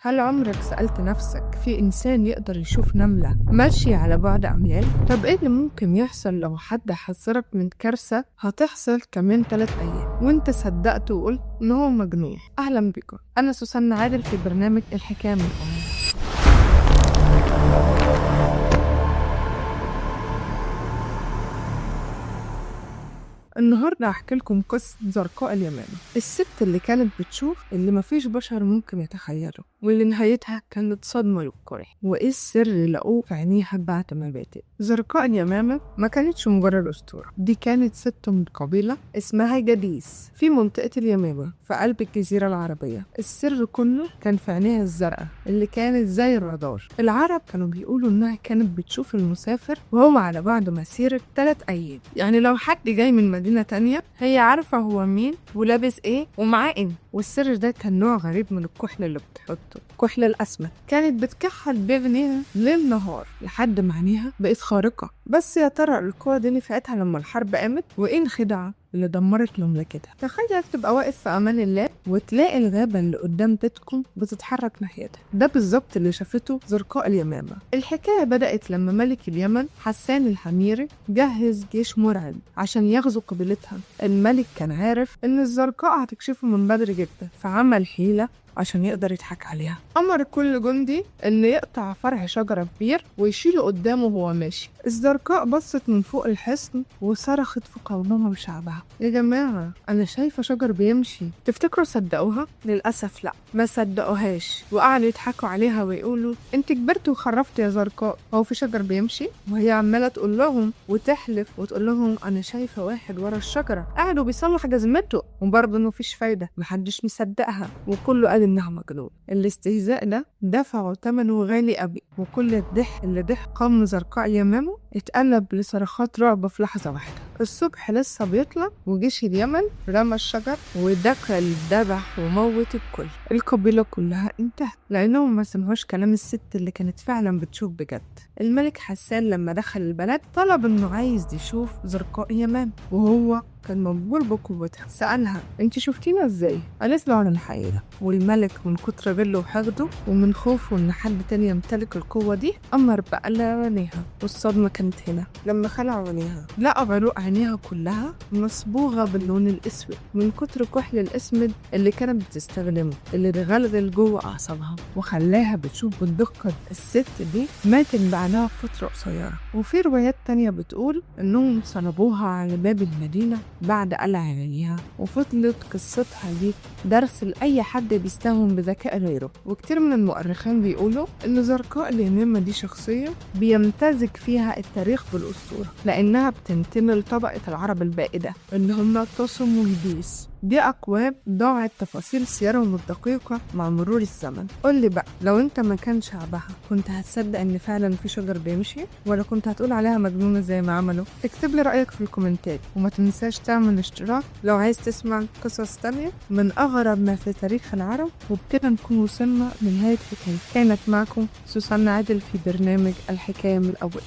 هل عمرك سألت نفسك في إنسان يقدر يشوف نملة ماشية على بعد أميال؟ طب إيه اللي ممكن يحصل لو حد حذرك من كارثة هتحصل كمان 3 أيام وإنت صدقت وقلت إن هو مجنون؟ أهلا بكم، أنا سوسنة عادل في برنامج الحكاية من أولها. النهاردة هحكي لكم قصة زرقاء اليمامة، الست اللي كانت بتشوف اللي مفيش بشر ممكن يتخيله، واللي نهايتها كانت صدمة للكل. وإيه السر اللي لقوه في عينيها بعد ما ماتت؟ زرقاء اليمامة ما كانتش مجرد أسطورة، دي كانت ست من قبيلة اسمها جديس في منطقة اليمامة في قلب الجزيرة العربية. السر كله كان في عينيها الزرقاء اللي كانت زي الرادار. العرب كانوا بيقولوا إنها كانت بتشوف المسافر وهو على بعد مسيرة 3 أيام، يعني لو حد جاي من مدينة تانية هي عارفة هو مين ولابس ايه ومعاه ايه. والسر ده كان نوع غريب من الكحل اللي بتحطه، كحل الأسمى. كانت بتكحل بعينيها ليل نهار لحد ما عينيها بقت خارقة. بس يا ترى القوة دي نفعتها لما الحرب قامت؟ وإيه الخدعة اللي دمرت مملكتها؟ تخيل تبقى واقف في أمان الله وتلاقي الغابة اللي قدام بيتكم بتتحرك ناحيتها. ده بالظبط اللي شافته زرقاء اليمامة. الحكاية بدأت لما ملك اليمن حسان الحميري جهز جيش مرعب عشان يغزو قبيلتها. الملك كان عارف إن الزرقاء هتكشفه من بدري جدا، فعمل حيلة عشان يقدر يضحك عليها. أمر كل جندي إنه يقطع فرع شجرة كبير ويشيله قدامه وهو ماشي. الزرقاء بصت من فوق الحصن وصرخت في قومها وشعبها: يا جماعة أنا شايفة شجر بيمشي. تفتكروا صدقوها؟ للأسف لا، ما صدقوهاش، وقعدوا يضحكوا عليها ويقولوا أنت كبرت وخرفت يا زرقاء، هو في شجر بيمشي؟ وهي عمالة تقول لهم وتحلف وتقول لهم أنا شايفة واحد ورا الشجرة قاعد وبيصلح جزمته، وبرضه مفيش فايدة، محدش مصدقها وكله قال إنها مجنون. الاستهزاء ده دفعوا ثمنه غالي قوي، وكل الضحك اللي ضحك قوم زرقاء اليمامة اتقلب لصرخات رعب في لحظة واحدة. الصبح لسه بيطلع وجيش اليمن رمى الشجر ودخل ذبح وموت الكل. القبيلة كلها انتهت لأنهم ما سمعوش كلام الست اللي كانت فعلا بتشوف بجد. الملك حسان لما دخل البلد طلب إنه عايز يشوف زرقاء اليمامة، وهو كان مبهور بقوتها. سألها انت شفتينا ازاي؟ قالت له عن الحقيقة. والملك من كتر غله وحقده ومن خوفه ان حد تاني يمتلك القوة دي أمر بقلع عينيها. والصدمة كانت هنا لما خلعوا عينيها لقوا عروق عينيها كلها مصبوغة باللون الأسود من كتر كحل الأسمد اللي كانت بتستخدمه، اللي اتغلغل جوه أعصابها وخلاها بتشوف بالدقة. الست دي ماتت بعدها بفترة قصيرة. وفي روايات تانية بتقول إنهم صلبوها على باب المدينة بعد قلع عينيها، وفضلت قصتها دي درس لأي حد بيستهون بذكاء غيره. وكتير من المؤرخين بيقولوا إن زرقاء اليمامة دي شخصية بيمتزج فيها التاريخ بالأسطورة، لأنها بتنتمي لطبقة العرب البائدة اللي هم تصم وجديس. دي أقوام ضاعت تفاصيل سيرهم الدقيقة مع مرور الزمن. قول لي بقى لو أنت مكان شعبها كنت هتصدق إن فعلا في شجر بيمشي، ولا كنت هتقول عليها مجنونة زي ما عملوا؟ اكتب لي رأيك في الكومنتات، وما تنساش تعمل اشتراك لو عايز تسمع قصص تانية من أغرب ما في تاريخ العرب. وبكده نكون وصلنا لنهاية حكاية. كانت معكم سوسنة عادل في برنامج الحكاية من الأول.